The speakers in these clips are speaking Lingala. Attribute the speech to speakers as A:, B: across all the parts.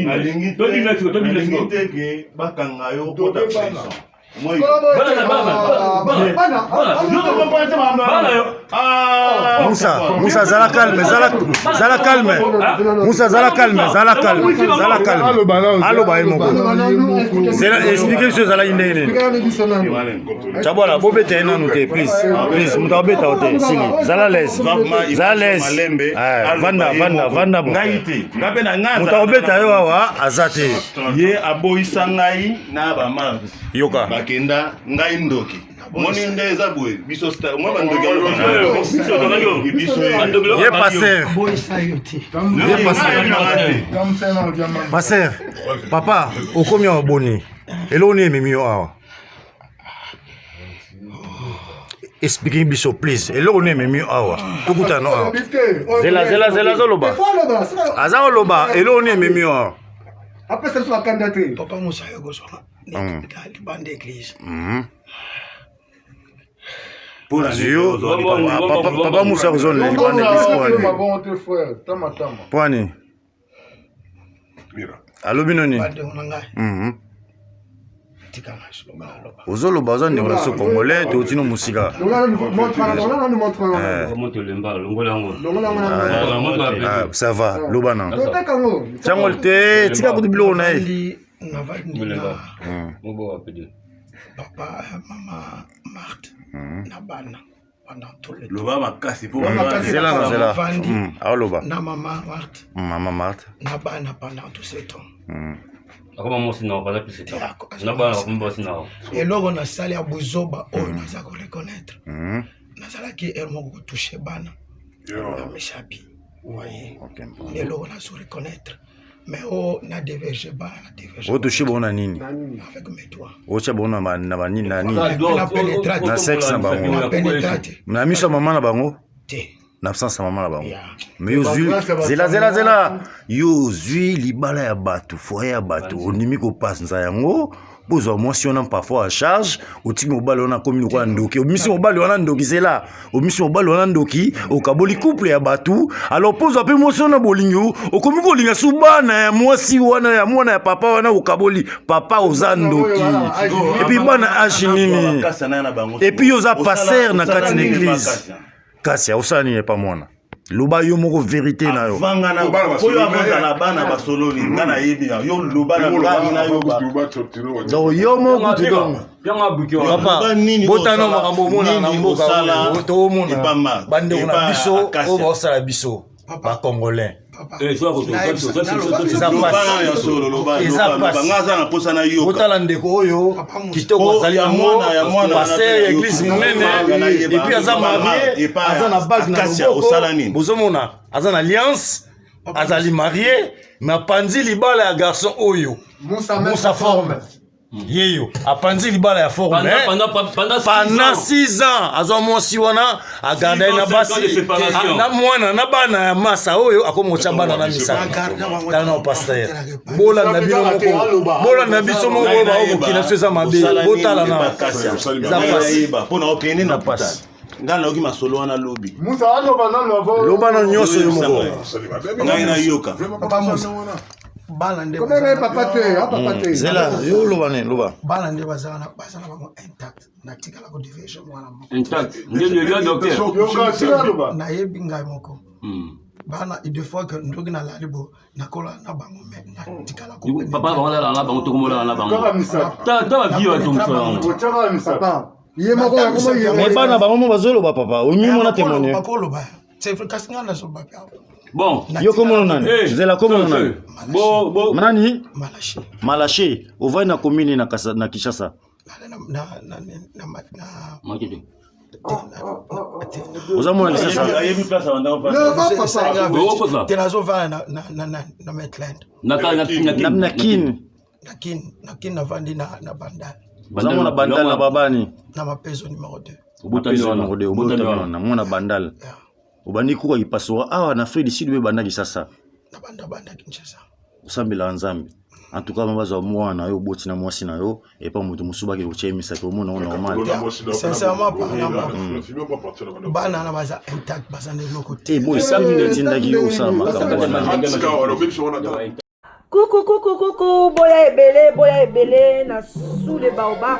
A: Nalingi te ke bakanga yo okota prison.
B: Moussa, Moussa, zala calme, zala, zala calme. Moussa, zala calme, zala calme, zala calme. Aloba ye moko. Zela, expliquer biso ezalaki ndenge nini. Chabwala, bobeta ye nanu te, please. Please, moto abeta yo te, sili. Zala l'aise. Zala l'aise. Eh, vanda, vanda, vanda.
A: Ngai te. Ngai mpe na ngai.
B: Moto akobeta yo awa aza te.
A: Ye aboyisa ngai na ba marde.
B: Yoka.
A: Bakenda ngai ndoki. Moni nde eza boye biso star mwa bandoki
B: ye pasteur ye pasteur pasteur papa okomi awa boni eloko nini ememi yo awa explike biso please eloko nini ememi yo awa tokutana awa zela zela zela azoloba aza koloba eloko nini ememi yo awa
C: apesa biso bakanda te
D: papa musa yo kozwanga libanda église
B: yo papa musa kozwa na libanda église po ani alobi noni ozoloba oza ndeko na biso congolais touti no mosika ça va loba na tiango te tika kutu biloko na ye
D: papa mama Marthe na bana pendant tout le
A: loba makasi po
B: zela na zela aoloba
D: na mama Marthe
B: mama Marthe
D: na bana pendant tout ce temps
E: akoma mwasi na baza plus na bana bakomi basi na
D: eloko nasali ya buzoba oyo naza koreconnaitre nazalaki heure moko kotouche bana na misapi voye nde eloko nazo reconnaître mais o na diverge bana na diverge
B: otouche bango na nini
D: avec mes doigts
B: otya bango na banini na nini
D: na
B: na sexe na bango na miso ya mama na bango
D: te
B: na absence ya mama na bango mais yo ozwi zela zela zela yo ozwi libala ya bato foyer ya bato ondimi kopanza yango bozwa mwasi wana parfois a charge otiki mobali wana akomi lokola ndoki obimisi mobali wana ndoki zela obimisi mobali wana ndoki okaboli couple ya bato alors mpo ozwa mpe mwasi wana bolingi okomi kolinga su bana ya mwasi wana ya mwana ya papa wana okaboli papa oza ndoki epuis bana age nini epuis yo oza passer na kati na eglise kasi osala nini epa mwana loba yo moko verité na yo
A: oyo akozala bana basololi nga nayebi na yo loba na ngai na yo
B: donc yo moko kutu donc papa botana makambo omona na mboka oyo toomona bandeko na biso oyo baosala biso bacongolais eza pasi botala ndeko oyo kitoko azali yango paster ya eglise monene epuis aza marie aza na bague na loboko bozomona aza na alliance azali marie mais apanzi libala ya garçon oyo musa forme yeyo apanzi libala ya forme pendant 6 ans azwa mwasi wana agarda ye na basi na mwana na bana ya masa oyo akomi kotya bana na misala tala na paster bolanda bino moko bolanda biso moko oyo bao mokili na biso eza mabe botala na eza pasi eza pasi
A: ngai nayoki masolo wana lobi
B: loba na nyonso yo moko
A: ngai nayoka
D: bana nde
C: kobenga ye papa te a papa te
B: zela yo oloba nini loba
D: bana nde baza na bango intact natikala kodiverge mwana moko
E: intact nde yo docteur
D: nayebi ngai moko bana des fois que ndoki nalali bo nakola na bango me natikala
E: papa bango lala na bango tokomolala na bango ta bavie bato
C: mosusu ye moko
B: me bana bango mo bazoloba papa omimona témoigne
D: bakoloba c'est vrai kasi ngai nazoloba mpe
E: bon
B: yo komono nani eh, zela komono nani
E: bo bo
B: nani
D: malache
B: malache ovandi na commune na kasa na Kinshasa
D: na na na na
E: makete
B: oza mona Kinshasa
A: ayebi place abanda
D: te nazovanda na na na na Maitland
E: na
B: na na Kin
D: na Kin na Kin navandi na na Bandal
B: oza mona Bandal na babani
D: na mapezo numéro 2
B: obotami wana mona Bandal
D: yeah.
A: Obandi kuka kipasora awa na Afrique du Sud mpe banda Kinshasa?
D: Nabanda banda Kinshasa.
A: Osambelaka Nzambe? En tout cas, bazwa mwana na yo, oboti na mwasi na yo, epa moto mosusu bakende kotya ye misapi, omona ngo normal?
D: Sincèrement parlant, bana na baza intact, baza na eloko te.
A: Bo esambi nde etindaki yo osala makambo wana?
F: Coucou, coucou, coucou, boya ebele, boya ebele na sous le baobab.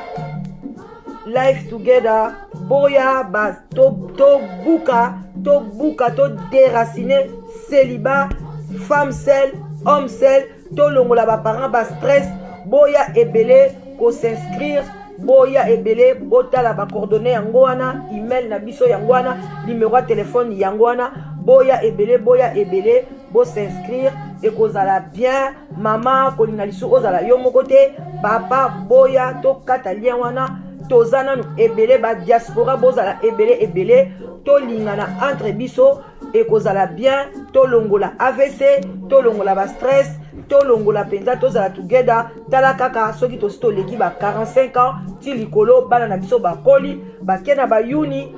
F: Life together, boya ba to to buka, to buka, to déraciner célibat, femme seule, homme seul, to longola ba parents ba stress, boya ebele ko s'inscrire, boya ebele botala ba coordonnées yango wana, email na biso yango wana, numéro ya téléphone yango wana, boya ebele, boya ebele bo s'inscrire, ekozala bien. Mama kolinga lisusu ozala yo moko te, papa boya tokata lien wana, toza nanu ebele ba diaspora, bozala ebele ebele, tolingana entre biso, ekozala bien. Tolongola AVC, tolongola ba stress, tolongola mpenza, tozala together. Tala kaka soki tosi toleki ba 45 ans ti likolo, bana na biso bakoli, bake na bayuni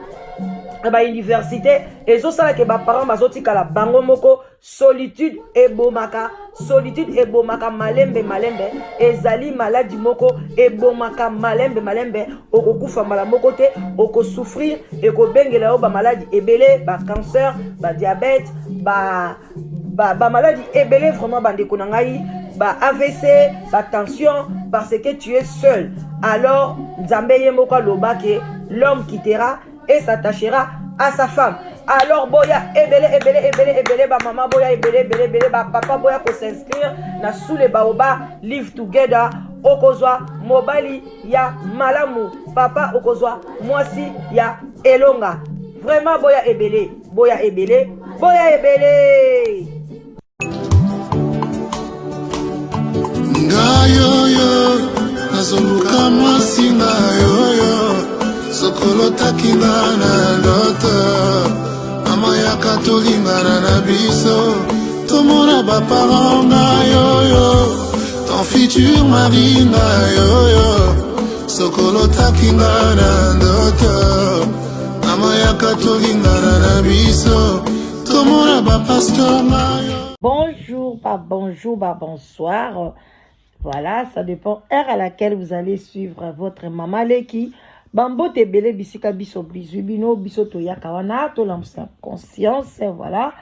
F: na bauniversité, ezosalaka baparent bazotikala bango moko. Solitude ebomaka, solitude ebomaka malembe malembe, ezali maladi moko ebomaka malembe malembe. Okokufa mbala moko te, okosouffrir, ekobengela yo bamaladi ebele, bacancer, badiabète, ba bamaladi ba ebele. Vraiment bandeko na ngai, ba AVC, ba tension, parce que tu es seul. Alors Nzambe ye moko aloba ke l'homme quittera et s'attachera à sa femme. Alors boya ebele ebele ebele ebele, ba mama boya ebele ebele ebele, ba papa boya ko s'inscrire na sous le baobab live together. Okozwa mobali ya malamu, papa okozwa mwasi ya elonga. Vraiment boya ebele, boya ebele, boya ebele.
G: Ngai oyo nazoluka mwasi, ngai oyo sokolotaki nga na ndoto, mama yaka tolingana na biso, tomona baparent. Ngai oyo ton futur mari, ngai oyo sokolotaki nga na ndoto, mama yaka tolingana na biso, tomona bapasteur, ngai.
F: Bonjour, pas bonjour, pas bonsoir. Voilà, ça dépend heure à laquelle vous allez suivre votre maman Leki. Bambote ebele bisika biso bizwi bino, biso toyaka wana tolamusa conscience. Voilà.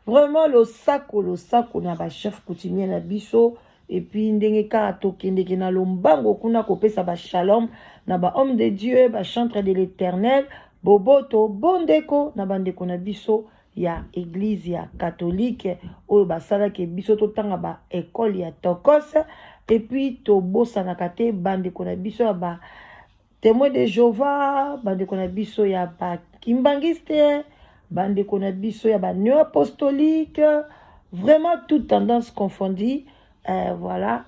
F: Vraiment losako, losako na ba chef coutumier na biso, et puis ndenge kaka tokendeke na lombango kuna kopesa ba shalom na ba homme de Dieu, ba chantre de l'Éternel, boboto bondeko na bandeko na biso ya église ya catholique oyo basalaki biso totanga ba école ya tokos. Et puis tobosanaka te bandeko na biso ya ba témoin de Jéhovah, bandeko na biso ya ba kimbangiste, bandeko na biso ya ba néo apostolique, vraiment toute tendance confondue. Voilà,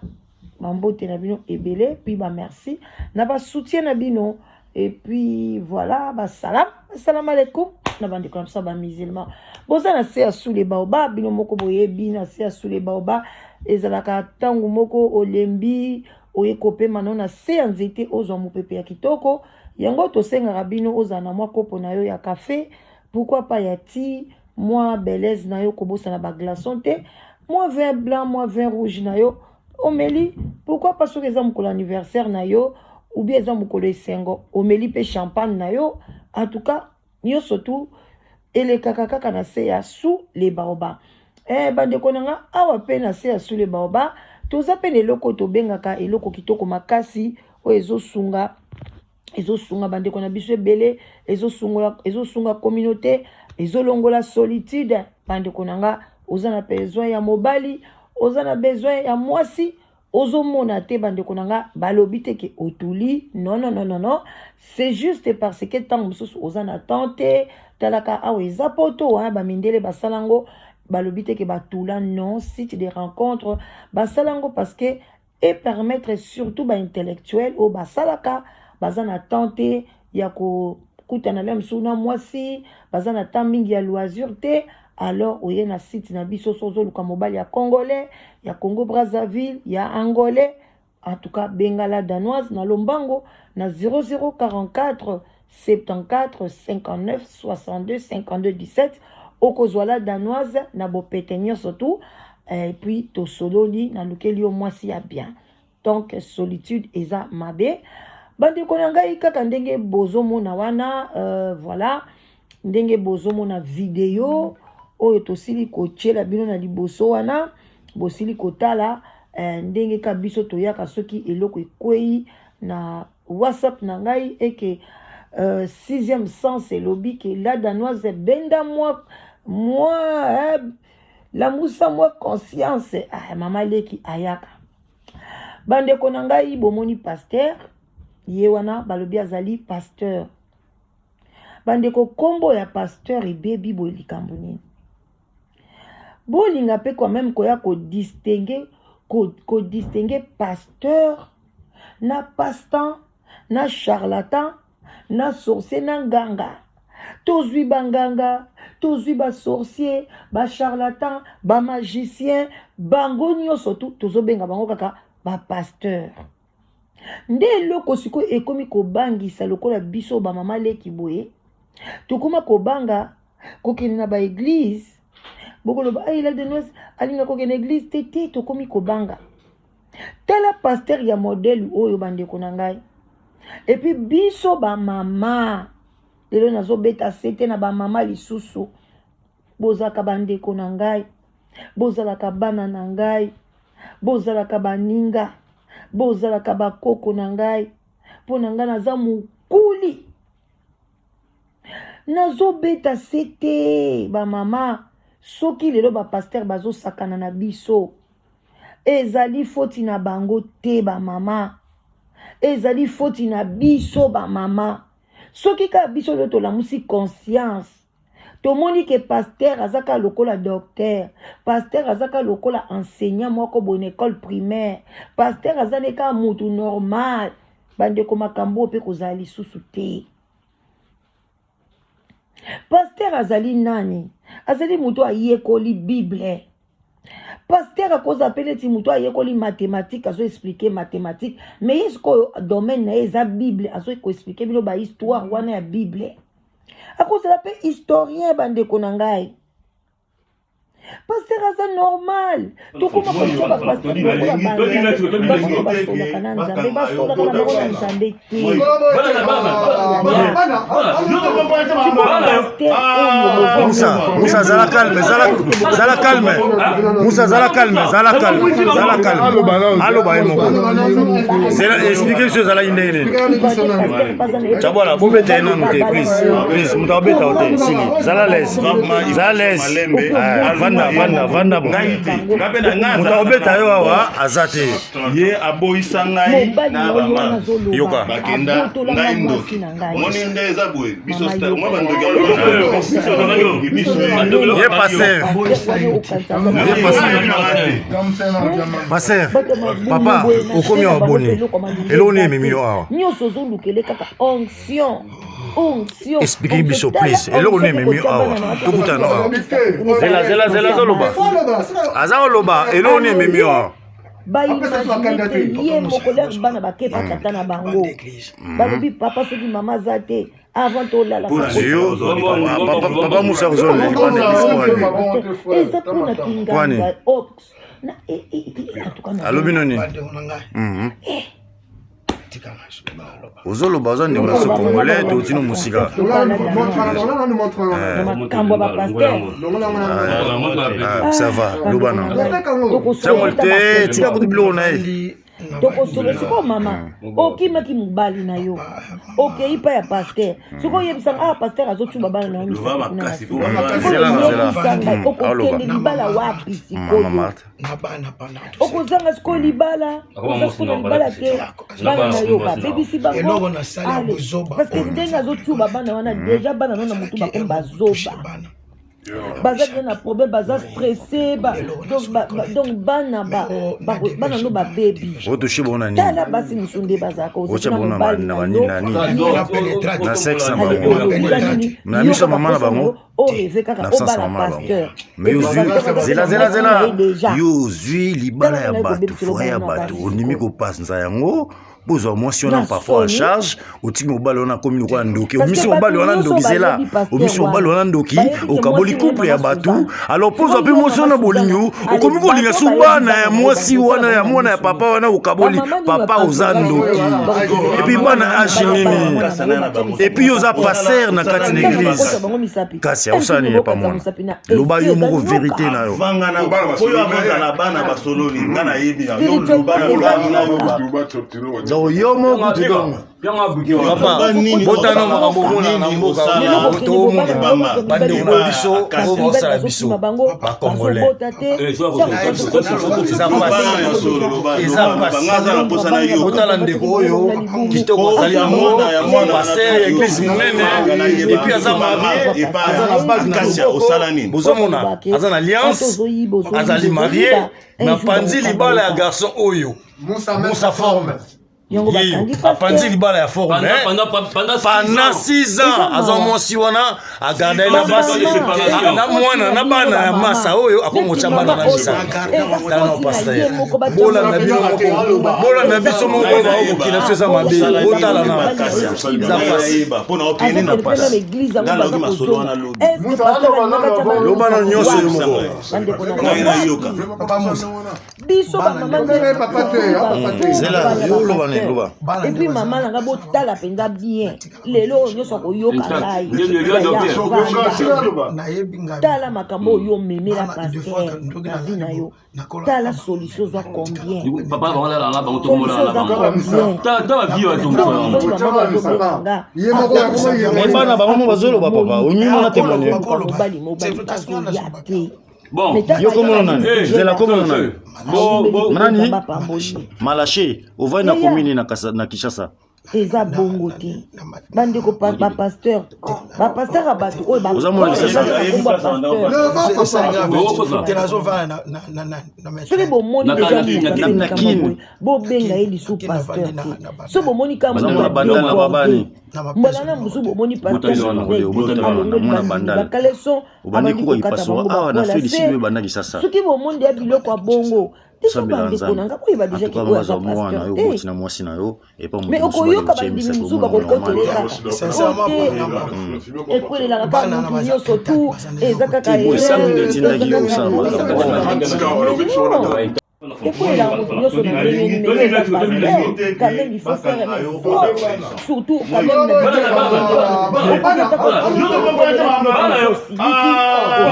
F: bambote na bino ebele, puis bamerci na basoutien na bino. Et puis voilà, basalam, salam alaikum na bandeko na biso ya bamusulman. Boza na se ya sous le baobab, bino moko boyebi na se ya sous le baobab ezalaka ntango moko olembi, oye kopema no na se ya nzete, ozwa mopepe ya kitoko. Yango tosengaka bino ozala na mwa kopo na yo ya kafe, pourquoi pas ya ti mwa belaise na yo, kobosana baglaçon te, mwa vin blanc, mwa vin rouge na yo omeli, pourquoi pas soki eza mokolo anniversaire na yo ou bien eza mokolo esengo, omeli mpe champagne na yo. En tout cas nyonso tu elekaka kaka na se ya sous le baobab. Bandeko na nga, awa mpe na se ya sous le baobab toza mpe na eloko oyo tobengaka eloko kitoko makasi, oyo ezosunga bandeko na biso ebele, ezosunga communauté, ezolongola solitude. Bandeko na nga, oza na besoin ya mobali, oza na besoin ya mwasi, ozomona te. Bandeko na nga, balobi te ke otuli, non, non, non, non, non, c'est juste parce que ntango mosusu oza na temps te. Talaka awa eza poto wana, bamindele basala yango, balobi te ke batula, non. Site de rencontre basala yango parce que et permettre surtout baintellectuel oyo basalaka, baza na temps te ya kokutana na mosusu na mwasi, baza na temps mingi ya loisir te. Alors oye na site na biso, so ozoluka mobali ya congolais, ya Congo Brazzaville, ya angolais, en tout cas bengala danoise na lombango na 0044 74 59 62 52 17. Okozwa la danoise na bopete nyonso tu et puis tosololi, nalukeli yo mwasi ya bien. Donc solitude eza mabe. Bandeko na ngai, kaka ndenge bozomona wana, voilà, ndenge bozomona video oyo tosili kotiela bino na liboso wana, bosili kotala ndenge ka biso toyaka soki eloko ekwei na WhatsApp na ngai eke sixième sens elobi ke la danoise benda mwa mwa lamusa mwa conscience. Ah, mama leki ayaka. Bandeko na ngai, bomoni pasteur ye wana, balobi azali pasteur. Bandeko, nkombo ya pasteur ebebi boye, likambo nini? Bolinga mpe quand même koya kodistinguer, kodistinguer pasteur na passe-temps na charlatan na sorcier na nganga. Tozwi banganga, tozwi basorcier, bacharlatan, bamagicien, bango nyonso tu tozobenga bango kaka bapasteur. Nde eloko sikoyo ekomi kobangisa lokola biso bamama leki boye, tokóma kobanga kokende na baéglise. Bokoloba ai la danoise alinga kokende église te. Te, tokomi kobanga. Tala pasteur ya modèle oyo, bandeko na ngai. Et puis biso bamama lelo, nazobeta sete na bamama lisusu, bozalaka bandeko na ngai, bozalaka bana na ngai, bozalaka baninga, bozalaka bakoko na ngai. Mpo na ngai naza mokuli, nazobeta sete bamama. Soki lelo bapasteur bazosakana na biso, ezali foti na bango te bamama, ezali foti na biso bamama. Soki kaka biso lelo tolamusi conscience, tomoni ke pasteur aza kaka lokola docteur, pasteur aza kaka lokola enseignant moko boye na école primaire, pasteur aza ne kaka mutu normal, bandeko, makambo oyo mpe kozala lisusu te. Pasteur azali nani? Azali moto ayekoli Bible. Pasteur akozala mpe neti moto ayekoli mathématique, azoexpliquer mathématique, mais ye sikoyo domaine na ye eza Bible, azokoexpliquer bino bahistoire wana ya Bible. Akozala mpe historien. Bandeko na ngai, pasteur aza normal. Tokoma kotia bapasteur lokola banzambe. Basolaka na Nzambe, basolaka na bango na Nzambe te.
A: Musa, Musa, zala calme, zala, zala calme. Musa, zala calme, zala calme, zala calme. Aloba ye moko. Zela, explique biso ezalaki ndenge nini. Tabwala, bobeta ye nanu te, please. Please, moto abeta yo te, sili. Zala l'aise. Zala l'aise. Vanda, vanda, vanda. Moto akobeta yo awa aza te.
H: Ye aboyisa ngai na bama.
A: Yoka.
H: Bakenda ngai ndoki. Omoni nde eza boye, biso mwa bandoki.
A: Ye pasteur. Ye pasteur. Pasteur, papa, okomi awa boni? Eloko nini ememi yo awa?
F: Nyonso ozolukele kaka onction, onction.
A: Explique biso please, eloko nini ememi yo awa? Tokutana awa. Zela, zela, zela, azoloba. Aza koloba, eloko nini ememi yo awa?
F: Baimaginer te ye moko lere bana bakepa tata na bango, balobi papa, soki mama aza te, avant tolala.
A: Yo papa Musa, kozonga libanda église.
F: Eza mpona kinganga.
A: Alobi noni? Ozoloba, oza ndeko na so congolais, totino mosika.
F: Makambo ya bapasteur.
A: Ça va, loba na sango te, tika kutu biloko na ye.
F: Tokosolo sikoyo. Mama, okimaki mobali na yo, okei pa ya pasteur. Soki oyebisanga ah, pasteur azotuba bana na yo misapi, okokende libala wapi sikoyo? Okozanga sikoyo libala, oza sikoyo na libala te. Bana na yo babebisi bango parce que ndenge azotuba bana wana, déjà bana no na motu bakomi bazoba, baza déjà na problème, baza stressé ba, donc, ba, ba, donc bana ba, ba, bana no babebi.
A: Otouche bango na nini?
F: Tala basi mosusu nde bazalaka.
A: Otya bango na banini, na nini, na sexe na bango, na miso ya mama na bango,
F: orêver kaka
A: na absence
F: obala
A: mama na bango.
F: pasteur.
A: Mais yo ozwi, zela, zela, zela, yo ozwi libala ya bato, foyer ya bato, ondimi kopanza yango. Bozwa mwasi wana parfois en charge, otiki mobali wana akomi lokola ndoki, omisi mobali wana ndoki, zela, omisi mobali wana ndoki, okaboli couple ya bato. Alors mpo ozwa mpe mwasi wana bolingo, okomi kolinga su bana ya mwasi wana, ya mwana ya papa wana, okaboli papa, oza ndoki. Et puis bana age nini? Et puis yo oza pasteur na kati na église, kasi osala nini epa mwana? Loba yo moko vérité na yo.
H: Oyo akozala bana basololi, nga nayebi yo, loba na yoba.
A: Donc yo moko kutu, donc papa, botana makambo omona na mboka, toomona bandeko na biso oyo baosala biso bacongolais, eza pasi, eza pasi. Botala ndeko oyo kitoko azali nango, pasteur ya église monene, et puis aza marié, aza na bague na loboko, bozomona aza na alliance, azali marié. Na panzi libala ya garçon oyo Musa Forme, apanzi libala ya Forme pendant 6 ans, azwa mwasi wana, agarda ye na basi na mwana na bana ya masa oyo akomotya bana na misala. Tala na pasteur, bolanda bino moko, bolanda biso moko oyo baokokila biso, eza mabe. Botala na eza pasi. Loba na nyonso yo moko.
F: Biso bamama.
A: Zela, yo loba ne loba.
F: Et puis mama nanga, botala mpenza bien lelo oyo nyonso akoyoka ngai. Tala makambo oyo omemela pasteur na vie na yo, tala solution ozwa combien?
E: Papa, bango lalanga bango, tokomolala bango, ta bavie wa.
A: Mais bana bango mo bazoloba, papa, onyuma na témoigner.
F: Mobali, mobali bazoya te.
E: Bon.
A: Yo komona nani? Zela, komona nani? Nani Malache, ovandi na commune na Kinshasa.
F: Eza bongo te, bandeko bapasteur, bapasteur ya bato oyo.
A: Ozamona Kinshasa?
F: Soki bomoni deja, bobenga ye lisu pasteur te. So bomoni ka
A: Bazamona Bandal na babani.
F: Mbala na mosusu bomoni pasteur bakaleson.
A: Obandi kuka ipaswa awa na Félicité oyo ebanda Kisasa.
F: Soki bomoni deya biloko ya bongo, tika bandeko na nga koyeba deja ki oyo aza
A: mwana
F: pasteur
A: yo
F: te.
A: Oboti na mwasi na yo epa.
F: Mais okoyoka bandimi mosusu bakokoteleka te, ekwelelaka kaka motu nyonso tu, eza kaka.
A: Etindaki yo osala makambo.
F: Ekwelelaka motu nyonso na ndenge nini? Mais eza pasteur quand même, il faut faire un effort, surtout quand même na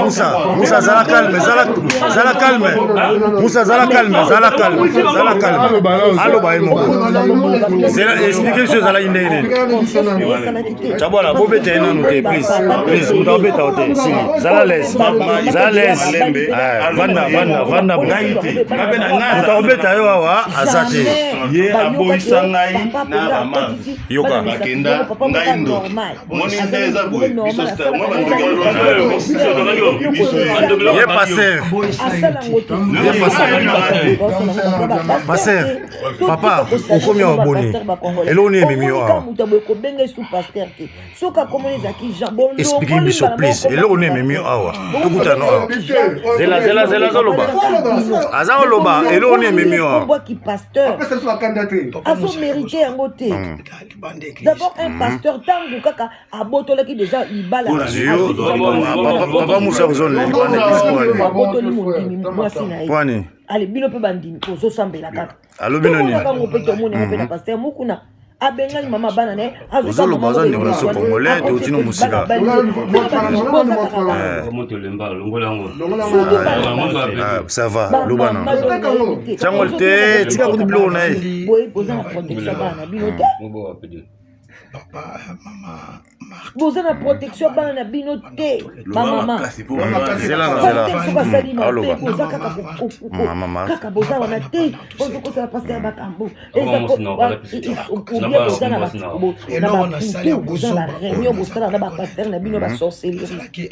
A: Musa, Musa, zala calme, zala, zala calme. Musa, zala calme, zala calme, zala calme. Aloba ye moko. Zela, explique biso ezalaki ndenge nini. Tabwala, bobeta ye nanu te, please. Please, moto abeta yo te. Sili. Zala l'aise. Zala l'aise. Vanda, vanda, vanda. Moto akobeta yo awa aza te.
H: Ye aboyisa ngai na bama.
A: Yoka.
H: Bakenda ngai ndoki, moni nde eza boye, biso mwa bandoki.
A: Ye pasteur. Ye pasteur. Pasteur. Papa, okomi awa boni? Eloko nini ememi yo awa?
F: Moto aboye kobenga esu pasteur te, soki akomoni ezalaki Jean.
A: Explique biso please, eloko nini ememi yo awa? Tokutana awa. Zela, zela, zela, azoloba, aza koloba, eloko nini ememi yo awa?
F: Bwaki pasteur azomérite yango te. D'abord un pasteur, ntango kaka abotolaki déjà libala.
A: Yo papa Musa, kozonela libanda église po
F: Abotoli mondimi mwasi na ye.
A: Pwani?
F: Ale, bino mpe bandimi ozosambela kaka.
A: Alobi noni?
F: Tomonaka mpe, tomonaka mpe na pasteur mokuna abengani mama bana na ye.
A: Ozoloba, oza ndeko na biso congolais, totino mosika. Ça va, loba na ntango te, tika kutu biloko na ye.
F: Boye boza na protection bana na bino te, boza na protection bana na bino te, bamama.
A: Zela, zela.
F: Soki asali mabe,
A: Aloba.
F: boza kaka
A: Mama.
F: kaka boza wana te, bozokosala pasteur makambo obia, boza na baputu, boza na réunion, bosala na bapasteur na bino basorcellerie,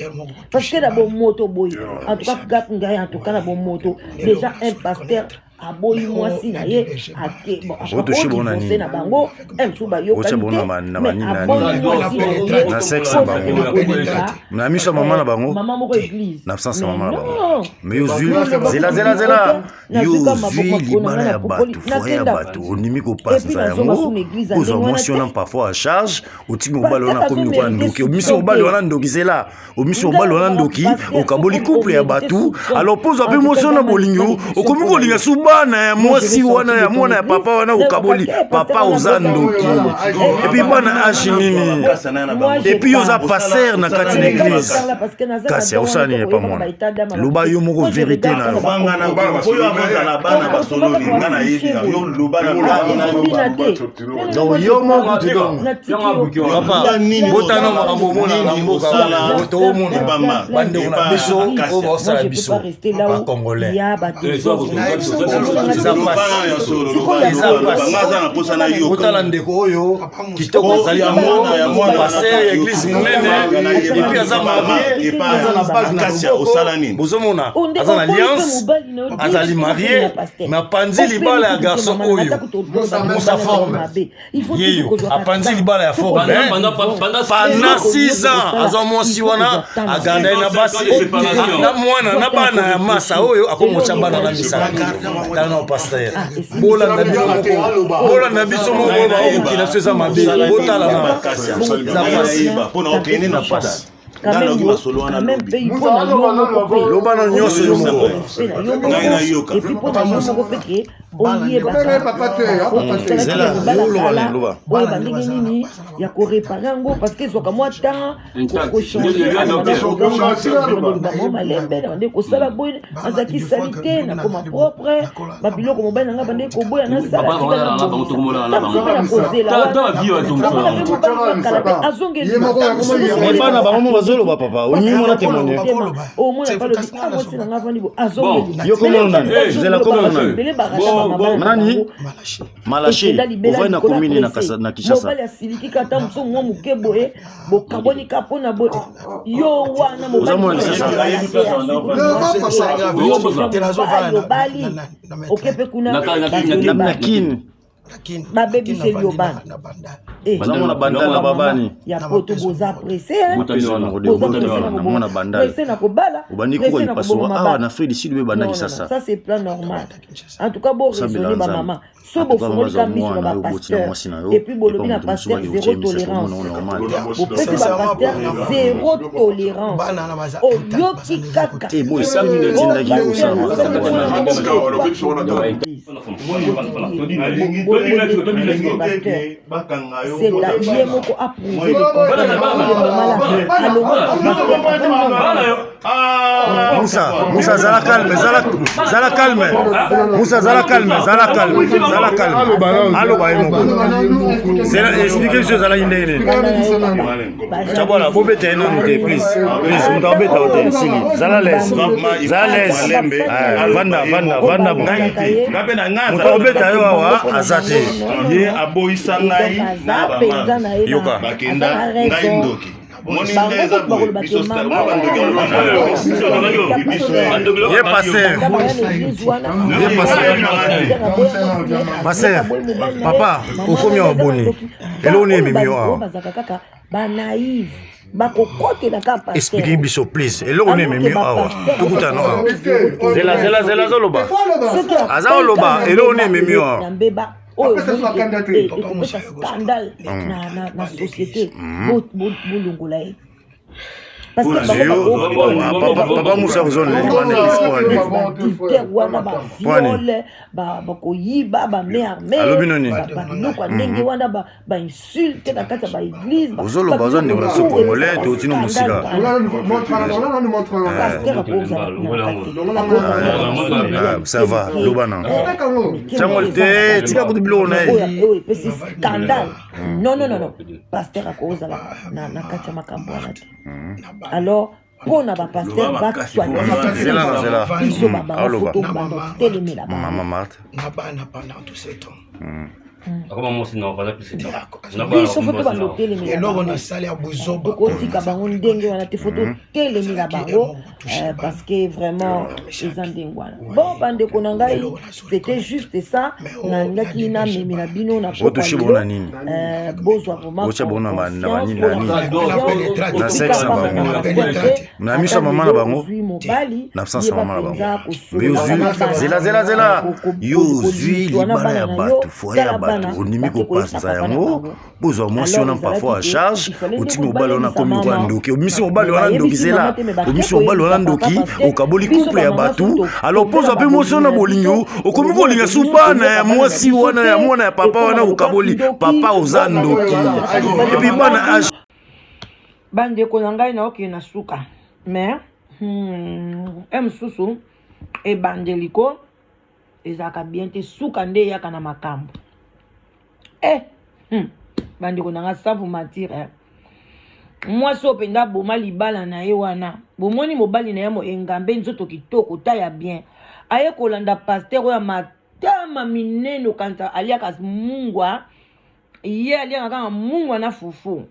F: parce que na bomoto boye, en tout cas ngai, en tout cas na bomoto déjà un pasteur. Aboyi mwasi na ye, ake bon,
A: Otouche bango na
F: akoki
A: nini?
F: na bango mosusu
A: Otya
F: bayokani
A: bango
F: te,
A: na ba- na
F: mais
A: banini na
F: aboyi
A: nini?
F: mwasi na ye
A: Na sexe na bango.
F: kolinga
A: Na miso ya mama na bango.
F: mama moko église.
A: Na absence ya
F: Mais
A: mama na bango.
F: non.
A: Mais yo ozwi,
F: Yo loba
A: zela
F: kutu
A: zela zela,
F: te,
A: yo
F: nazwi kaka
A: ozwi
F: maboko
A: libala
F: na
A: ya
F: nga
A: bato,
F: napopoli,
A: foyer ya
F: nakenda.
A: bato, ondimi
F: Et puis
A: kopanza
F: nazonga
A: yango,
F: su na église ya
A: kozwa
F: ndenge wana
A: mwasi wana
F: te.
A: parfois à charge, otiki mobali wana
F: Pasteur
A: akomi lokola
F: azomérite
A: ndoki, obimisi
F: soupçon
A: mobali
F: te.
A: wana ndoki, zela, obimisi
F: Nga
A: mobali wana
F: nazalaka
A: ndoki,
F: pasteur,
A: okaboli
F: soki
A: couple ya
F: omérite
A: bato,
F: soupçon.
A: alors mpo ozwa
F: En
A: mpe
F: tout cas,
A: mwasi wana
F: nga
A: bolingo,
F: malédiction
A: okomi
F: mpona
A: kolinga
F: yo.
A: su bana ya
F: Moi, je
A: mwasi
F: vais
A: wana
F: sortir
A: ya
F: de ton
A: mwana ya
F: église.
A: papa wana,
F: Nayoka
A: okaboli
F: te, pasteur
A: papa
F: wana
A: oza
F: abota.
A: ndoki, et puis bana age nini,
F: Moi, je
A: et puis oza
F: parle.
A: pasteur na kati na
F: Je regarde
A: église.
F: par là parce que naza na
A: Kasi
F: don
A: osala
F: wana
A: nini
F: te
A: epa
F: koyebaka
A: mwana?
F: ba état d'âme ya
A: Loba
F: bato.
A: yo moko
F: Moi, je
A: vérité
F: regarde
A: na yo.
F: kaka ba
H: Vanga na
F: comportement.
H: oyo akozala bana basololi nga nayebi na yo loba na
F: Ezobina te.
A: Donc yo moko kutu donc
F: Natiki yo.
A: papa,
H: Nini
A: botana
H: osala?
A: makambo omona na
H: Nini
A: mboka,
H: osala?
A: toomona
H: Ebama.
A: bandeko na
H: Epa
A: biso
H: Acacia.
A: oyo
F: Moi,
A: baosala
F: je peux
A: biso
F: pas rester là où
A: bacongolais.
F: il y a ba désordre.
A: Eza
H: Loba
A: pasi.
H: na ya solo,
F: Sikoyo
H: loba
F: ya
H: ya
A: Eza
H: solo.
A: pasi.
H: Nga aza na posa na yo.
A: Botala ndeko oyo kitoko
H: Oyo
A: azali
H: ya
A: yango
H: mwana, ya mwana.
A: pasteur ya église monene, et puis aza marié,
H: Epa
A: aza na bague na
H: Acacia,
A: loboko,
H: osala nini?
A: bozomona
F: Onde
A: aza na
F: okoyi mpe
A: alliance,
F: mobali na yo,
A: azali
F: direct
A: marié,
F: na pasteur.
A: mais apanzi
F: Opemi
A: libala ya
F: kutu te
A: garçon
F: mama,
A: oyo
F: ata kutu
A: Musa
F: obota
A: forme.
F: mabe. Il faut
A: Yeyo
F: toujours kozwaka
A: apanzi
F: temps.
A: libala ya forme,
E: Pendant-
A: hein.
E: pendant
A: Pendant
F: Eloko
A: 6 ans
F: nyonso
A: azwa mwasi
F: il faut
A: wana,
F: kozwa temps.
A: aganda ye na basi
E: Séparation.
A: na mwana na bana ya masa oyo akomotya bana na misala. Tala na pasteur, bolanda bino moko, bolanda biso moko, oyo baokokila biso eza mabe, botala na
H: Acacia,
A: eza pasi.
H: nayeba mpo na okende na pasi.
F: Quand
H: Nga
F: même,
H: nayoki masolo wana
F: quand même,
H: lobi.
F: mpe mpo na yo moko mpe.
A: Loba na nyonso yo moko.
F: Mpe na yo
H: Ngai nayoka.
F: moko. Et puis mpo na yo moko mpe ke
C: Papa, papa te, ah, papa te.
A: Zela,
F: oyebaka
A: yo loba nini, loba.
F: oyeba ndenge nini ya korepare yango parce que ezwaka mwa temps
E: Intact.
F: kochangebango malembe na bande kosala boye, nazalaki sali te, nakoma propre, babiloko mobali na ngai bande koboya nasala.
E: Papa, on a la bango, tout le monde a la bango.
F: Na kozela
E: Ta- ta vie, ouais, tout le monde.
F: mobali kala mpe azongeli.
C: Ye moko
A: Mais bana bango mo bazoloba, papa olingi mona témoigner.
F: Omona balobi ah, mwasi na ngai avandi bo azongeli.
A: Yo komona nani?
E: Eh,
A: Zela, komona nani?
F: Ebele barata
E: Bon,
F: bamama
E: bon.
F: na
A: Nani?
F: bango.
A: Malachi
F: Ekenda libela
A: ovandi na
F: likolo ya
A: commune na
F: presse.
A: na Kinshasa.
F: Mobali asiliki kata mosusu mwa moke boye, bokaboni ka mpona boye yo wana.
A: Oza mwana Kinshasa?
F: Mobali oke mpe kuna
A: Na Kin.
F: Babebiseli yo bana. Eh,
A: Oza mwana Bandal na babani.
F: Ya poto boza presse, hein?
E: Botali wana.
F: Boza
E: Botali
F: presse
E: wana.
F: na
A: Na mwana Bandal.
F: presse na kobala,
A: Obandi
F: presse
A: kuka
F: na
A: lipasuka
F: koboma
A: awa
F: bana.
A: na Afrique du Sud mpe banda
F: Non, non, non,
A: Kinshasa.
F: ça c'est plan normal. En tout cas, bo
A: Osambela
F: raisonner ba
A: Nzambe.
F: maman. So
A: En tout cas,
F: bofungoli
A: mama
F: ka miso na
A: mwana
F: ba
A: yo oboti na
F: pasteur.
A: mwasi na yo,
F: Et puis bolobi
A: epa
F: na
A: moto mosusu
F: pasteur
A: baki
F: zéro
A: kotia misato,
F: tolérance.
A: omona normal.
F: Bopesi ba pasteur zéro tolérance. Oyoki kaka.
A: Te boye esali nini etindaki yo osala makambo wana?
H: Bakanga yo.
F: C'est la ye moko approuvé le contraire.
A: Musa, Musa, zala calme, zala, zala calme. Musa, zala calme, zala calme, zala calme. Aloba ye moko. Zela, explique biso ezalaki ndenge nini. Chabwala, bobeta ye nanu te, please. Please, moto abeta yo te, sili. Zala l'aise. Zala l'aise. Eh, vanda, vanda, vanda.
H: Ngai te, nga mpe na ngai.
A: Moto abeta yo awa aza te.
H: Ye aboyisa ngai na
F: Aza mpenza
H: bama
F: na ye.
A: Yoka.
H: Bakenda ngai ndoki. Moni nde eza boye, biso star mwa bandoki aloba.
A: Ye pasteur. Ye pasteur. Pasteur, papa, okomi awa boni? Eloko nini ememi yo awa?
F: Bazalaka kaka banaive, bakokotela kaka pasteur.
A: Explique biso please, eloko nini ememi yo awa? Tokutana awa. Zela, zela, zela, azoloba. Aza koloba, eloko nini ememi yo awa?
F: Na mbeba oyo
C: Apesa biso bakanda te.
F: Ekopesa scandale na société. Bolongola ye parce que
A: Yo, papa, papa Musa kozona libanda espoir nini?
F: Baadultère wana, baviole, bakoyiba, bame arme,
A: Alobi nini?
F: babiloko ya ndenge wana, bainsulte na kati ya baeglise.
A: Ozoloba, oza ndeko na biso congolais, totino mosika.
F: Pasteur akozala
A: Ah, ça va, loba na ntango te, tika kutu biloko na ye.
F: Oyo epesi scandale. Non, non, non, non, pasteur akozala na kati ya makambo wana te. Alors mpo na bapasteur
A: Zela na zela.
F: biso bamama
A: Aloba.
F: foto banda kotelemela bango.
A: Mama Marthe.
D: Na bana pendant tout ce temps.
E: Akoma mwasi na baza plus
F: Biso fo tobanda otelemela
D: Eloko
F: bango.
D: nasali ya buzoba.
F: Tokotika bango ndenge wana te, fo totelemela bango parce que vraiment eza ndenge wana. Bon, bandeko na ngai, c'était juste ça nalingaki namemela bino na
A: Otouche bango na nini?
F: Bozwa vraiment
A: Otya bango na banini, na nini?
F: conscience.
A: Na sexe na bango, na miso ya mama na bango,
F: Ozwi mobali,
A: na absence ya
F: yeba
A: mama na bango.
F: mpenza
A: Mais
F: kosolola
A: ozwi
F: na bana.
A: zela, zela, zela. Yo ozwi
F: Koliswa na
A: libala
F: bana
A: ya
F: na yo,
A: bato, foyer ya
F: tala
A: bato,
F: bana,
A: ondimi
F: bake koyebisa
A: kopanza
F: papa na
A: yango.
F: bango.
A: Bozwa mwasi
F: Alors
A: wana parfois en
F: ezalaki ke
A: charge.
F: il fallait nde
A: Otiki mobali wana
F: kobayebisa
A: akomi lokola
F: mama.
A: ndoki, obimisi mobali
F: Me
A: wana ndoki.
F: bayebisi
A: Zela,
F: mama te, me bake
A: obimisi mobali wana
F: koyebisa
A: ndoki,
F: papa parce que
A: okaboli
F: biso
A: couple ya
F: bamama
A: bato.
F: so
A: Alors
F: tombela
A: pozwa mpe mwasi wana
F: babolingo na
A: bolingo,
F: biso,
A: okomi
F: omona
A: kolinga
F: ke
A: su
F: biso
A: bana ya
F: toyoka bana na
A: mwasi
F: biso
A: wana, ya
F: te,
A: mwana ya papa
F: ekoma
A: wana
F: lokola
A: okaboli.
F: kindoki,
A: Papa, oza ndoki. Et puis bana age
F: Bandeko na ngai, naokende na suka, mais e mosusu ebandeli ko ezalaka bien te, suka nde eyaka na makambo. Bandeko na ngai, sans vous mentir, eh. Mwasi oyo mpenza aboma libala na ye wana. Bomoni mobali na ye mo engambe, nzoto kitoko, ta ya bien, aye kolanda pasteur oyo ya matama minene, okanisa aliaka mungwa. Ye aliaka kaka mungwa na fufu.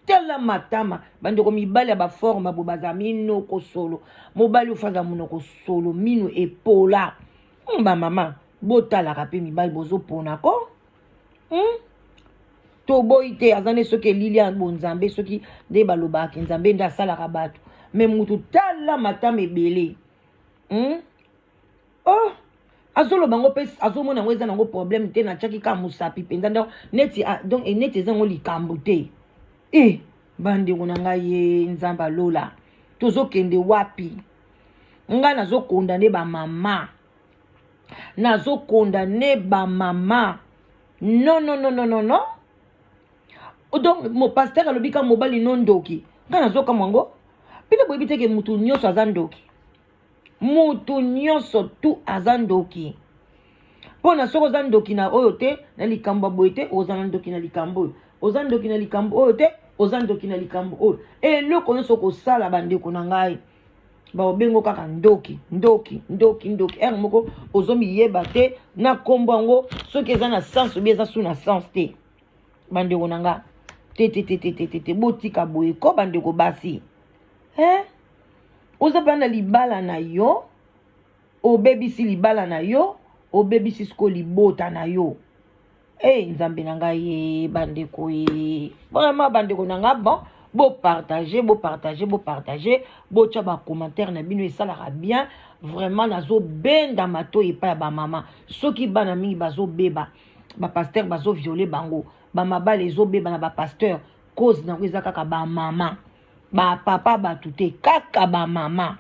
F: Tala matama. Bandeko mibali ya baforme bo baza minoko solo. Mobali ofaza monoko solo, mino epola. Bamama, botalaka mpe mibali bozopona ko. Toboyi te, aza nde soki elili ya bonzambe, soki nde balobaka Nzambe nde asalaka bato, me mutu tala matama ebele. Oh, azoloba yango mpe azomona yango, eza nango problème te. Natiaki kaka mosapi mpenza donc neti, ah, donc neti eza yango likambo te. E bandeko na ngai, ye Nzambe alola, tozokende wapi? Ngai nazokondane bamama, nazokondane bamama. Non, non, non, non, non, non. Donc mo pasteur alobi ka mobali no ndoki. Ngai nazokamwa yango bino boyebi te ke mutu nyonso aza ndoki, mutu nyonso tu aza ndoki. Mpona soki oza ndoki na oyo te, na likambo ya boye te, oza na ndoki na likambo oyo, oza ndoki na likambo oyo te, oza ndoki na likambo oyo. Eloko nyonso kosala, bandeko na ngai, baobengo kaka ndoki, ndoki, ndoki, ndoki. Ere moko ozomiyeba te na nkombo yango soki eza na sens obi eza su na sens te. Bandeko na nga, te, te, te, te, te, te, te, botika boye ko. Bandeko basi, eh? Oza mpe na libala na yo, obebisi libala na yo, obebisi sikoyo libota na yo. E Nzambe na ngai ye, bandeko ye, vraiment bandeko na ngai. Bon, bopartage, bopartage, bopartage, botya bacommentaire na bino, esalaka bien vraiment. Nazobenda matoi epai ya bamama, soki bana mingi bazobeba, bapasteur bazoviole bango, bamabala ezobeba na bapasteur, cause nango eza kaka bamama, bapapa bato te, kaka bamama,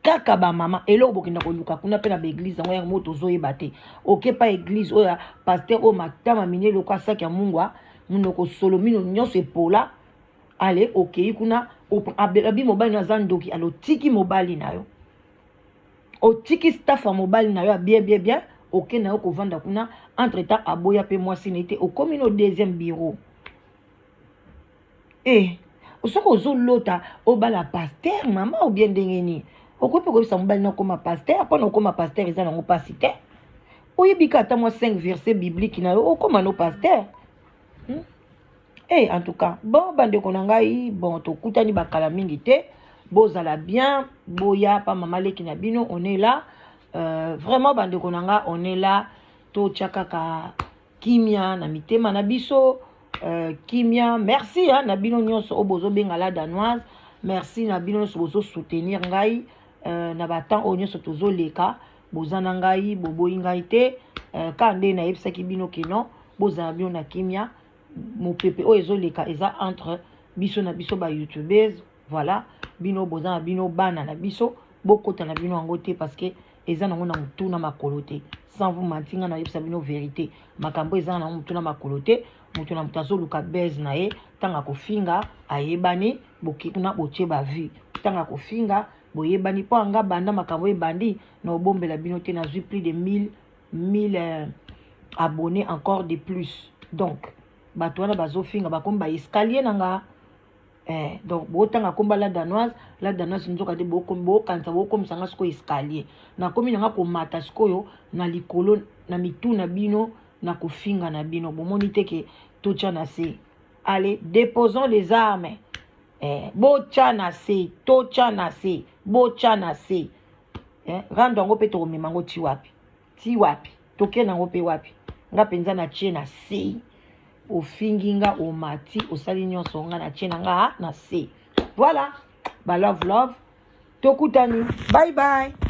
F: kaka bamama. Eloko bokenda koluka kuna mpe na baeglise yango, yango moko tozoyeba te. Oke pa église oyo ya pasteur oyo matama minene eloko asaki ya mungwa, monoko solo, mino nyonso epola. Ale okei kuna, abi mobali na aza ndoki. Ale otiki mobali na yo, otiki staff ya mobali na yo ya bien, bien, bien, oke na yo kovanda kuna. Entre temps aboya mpe mwasi na ye te, okomi no deuxième bureau. E soki ozolota obala pasteur, mama, obie ndenge nini okoki mpe koyebisa mobali na okóma pasteur? Mpona okóma pasteur eza nango mpasi te. Oyebi ka ata mwa 5 verset biblique na yo, okóma no pasteur. En tout cas, bon, bandeko na ngai, bon, tokutani bakala mingi te. Bozala bien, boya pa mama leki na bino, on est là. Vraiment bandeko na nga, on est là. Totya kaka kimia na mitema na biso, kimia. Merci hein, na bino nyonso oyo bozobenga La Danoise. Merci na bino nyonso bozosoutenir ngai na batemps oyo nyonso tozoleka. Boza na ngai, boboyi ngai te. Kaka nde nayebisaki bino keno bozala bino na kimia. Mopepe oyo ezoleka eza entre biso na biso bayoutubers. Voilà, bino boza na bino bana na biso, bokota na bino yango te parce que eza nango na motu na makolo te. Sans vous mentir, nga nayebisa bino vérité, makambo eza nango motu na makolo te. Moto na moto azoluka base na ye. Ntango akofinga ayebani, boki kuna botie bavue. Ntango akofinga boyebani. Mpo anga banda makambo ebandi na obombela bino te, nazwi plus de 1000 1000 abonnés encore de plus. Donc bato wana bazofinga bakomi baescalier na nga. Donc botanga komba La Danoise, La Danoise, nzoka nde bokanisa bokomisa nga sikoyo escalier. Nakomi na nga komata sikoyo na likolo na mitu na bino. Na kofinga na bino bomoni te ke totya na se. Allez, déposons les armes. Eh, botya na se, totya na se, botya na se. Eh, rando yango mpe tokomema yango ti wapi? Ti wapi? Toke nango mpe wapi? Nga mpenza na tie na se. Ofingi nga omati, osali nyonso nga na tie na nga na se. Voilà. Ba love love. Tokutani. Bye bye.